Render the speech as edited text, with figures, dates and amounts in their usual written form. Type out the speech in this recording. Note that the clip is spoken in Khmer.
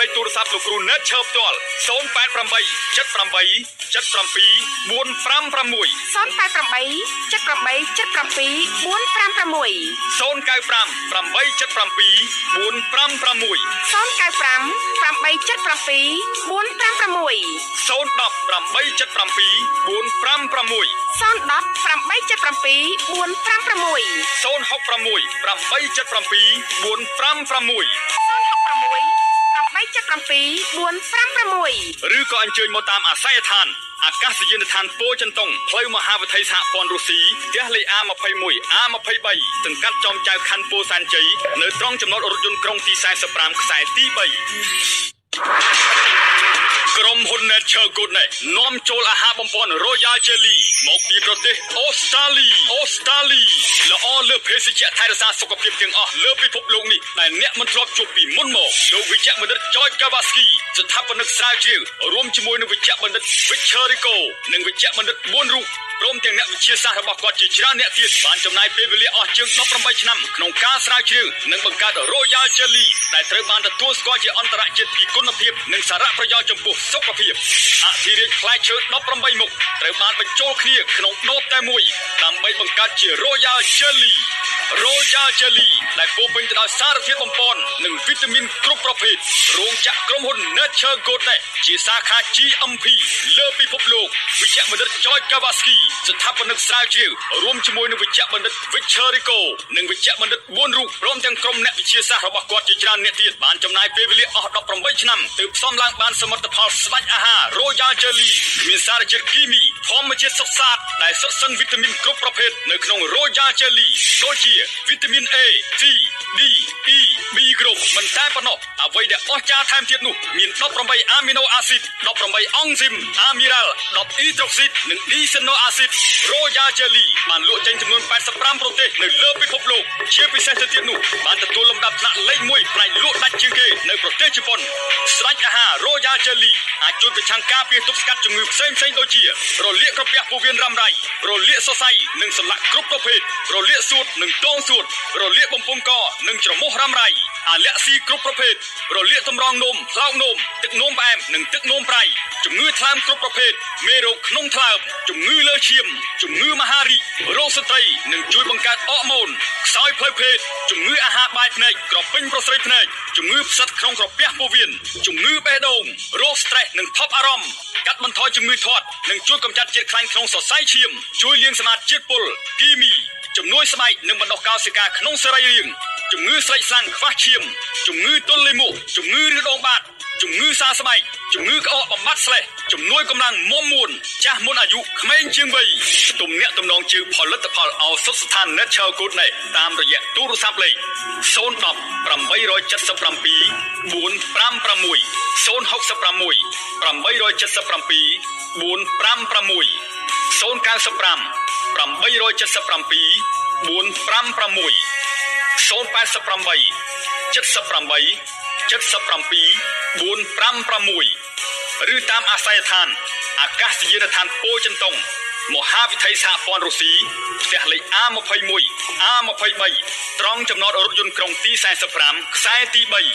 លេខទូរស័ព្ទលោកគ្រូ Nature ផ្ទាល់088 78 77 456 088 78 77 456 095 877 456 095 877 456 010 877 456 010 877 456 066 877 456 066 877 456 ឬក៏អញ្ជើញមកតាមអាសយដ្ឋានអាកាសយានដ្ឋានពោធិ៍ចិនតុងផ្លូវមហាវិថីសហព័ន្ធរុស្ស៊ីផ្ទះលេខ A21 A23 សង្កាត់ចោមចៅខណ្ឌពោធិ៍សែនជ័យនៅត្រង់ចំណតរថយន្តក្រុងទី45ខ្សែទី3ក្រុមហ៊ុន Nature Goodness នាំចូលអាហារបំពន់ Royal Jelly មកពីប្រទេសអូស្ត្រាលីអូស្ត្រាលីល្អលើភេសជ្ជៈថែរក្សាសុខភាពទាំងអស់លើពិភពលោកនេះដែលអ្នកមិនធ្លាប់ជួបពីមុនមកលោកវិជ្ជបណ្ឌិត George Kavaski ស្ថាបនិកស្រាវជ្រាវរួមជាមួយនឹងវិជ្ជបណ្ឌិត Victor Rico និងវិជ្ជបណ្ឌិត4រូបព្រមទាំងអ្នកវិទ្យាសាស្ត្ររបស់គាត់ជាច្រើនអ្នកទៀតបានចំណាយពេលវេលាអស់ជាង18ឆ្នាំក្នុងការស្រាវជ្រាវនិងបង្កើត Royal Jelly ដែលត្រូវបានទទួលស្គាល់ជាអន្តរជាតិពីគុណភាពនិងសារៈប្រយោជន៍ចំពោះសុខភាពអធិរាជផ្លែឈើ18មុខត្រូវបានបញ្ចូលគ្នាក្នុងដបតែមួយដើម្បីបង្កើតជា Royal Jelly Royal Jelly ដែលពោរពេញទៅដោយសារធាតុបំប៉ននិងវីតាមីនគ្រប់ប្រភេទរោងចក្រក្រុមហ៊ុន Nature Goodness ជាសាខា GMP លើពិភពលោកវិជ្ជបណ្ឌិត George Kavaski ស្ថាបនិកស្រាវជ្រាវរួមជាមួយនឹងវិជ្ជបណ្ឌិត Victor Rico និងវិជ្ជបណ្ឌិត4រូបព្រមទាំងក្រុមអ្នកវិទ្យាសាស្ត្ររបស់គាត់ជាច្រើនអ្នកទៀតបានចំណាយពេលវេលាអស់18ឆ្នាំទើបផ្សំឡើងបានសមិទ្ធផលស្ដេចអាហារ Royal Jelly គ្មានសារជាតិគីមីធម្មជាតិសុទ្ធសាធដែលសុទ្ធសឹងវីតាមីនគ្រប់ប្រភេទនៅក្នុង Royal Jelly ដូចជាវីតាមីន A C D E B គ្រប់មិនតែប៉ុណ្ណោះអ្វីដែលអស្ចារ្យថែមទៀតនោះមាន18អាមីណូអាស៊ីត18អង់ស៊ីមអាមីរ៉ាល់10អ៊ីត្រូកស៊ីតនិងឌីសេណូអាស៊ីត Royal Jelly បានលក់ចេញចំនួន85ប្រទេសនៅលើពិភពលោកជាពិសេសទៅទៀតនោះបានទទួលលំដាប់ថ្នាក់លេខ1ផ្នែកលក់ដាច់ជាងគេនៅប្រទេសជប៉ុនស្ដេចអាហារ Royal Jelly អាចជួយប្រឆាំងការពារទប់ស្កាត់ជំងឺផ្សេងៗដូចជារលាកក្រពះពោះវៀនរ៉ាំរ៉ៃរលាកសរសៃនិងសន្លាក់គ្រប់ប្រភេទរលាកសួតនិងតងសួតរលាកបំពង់កនិងច្រមុះរ៉ាំរ៉ៃអាឡែស៊ីគ្រប់ប្រភេទរលាកតម្រងនោមផ្លោកនោមទឹកនោមផ្អែមនិងទឹកនោមប្រៃជំងឺថ្លើមគ្រប់ប្រភេទមេរោគក្នុងថ្លើមជំងឺលើឈាមជំងឺមហារីករោគស្ត្រីនិងជួយបង្កើតអរម៉ូនខ្សោយផ្លូវភេទជំងឺអាហារបាយភ្នែកក្រពេញប្រស្រីភ្នែកជំងឺផ្សិតក្នុងក្រពះពោះវៀនជំងឺបេះដូងរោគ stress និងថប់អារម្មណ៍កាត់បន្ថយជំងឺធាត់និងជួយកម្ចាត់ជាតិខ្លាញ់ក្នុងសរសៃឈាមជួយលាងសម្អាតជាតិពុលគីមីជំនួយស្បែកនិងបណ្ដុះកោសិកាក្នុងសរីរាង្គជំងឺស្លេកស្លាំងខ្វះឈាមជំងឺទល់លាមកជំងឺឫសដូងបាតជំងឺសើស្បែកជំងឺក្អកបំបត្តិស្លេសជំនួយកម្លាំងមាំមួនចាស់មុនអាយុក្មេងជាងវ័យទំនាក់ទំនងជឿផលិតផលឱសថស្ថាន Nature Goodness តាមរយៈទូរស័ព្ទលេខ010 877 456 066 877 456 095 877 456 088 78 77 456ឬតាមអាសយដ្ឋានអាកាសយានដ្ឋានពោធិ៍ចិនតុងមហាវិថីសហព័ន្ធរុស្ស៊ីផ្ទះលេខ A21 A23 ត្រង់ចំណតរថយន្តក្រុងទី45ខ្សែទី3។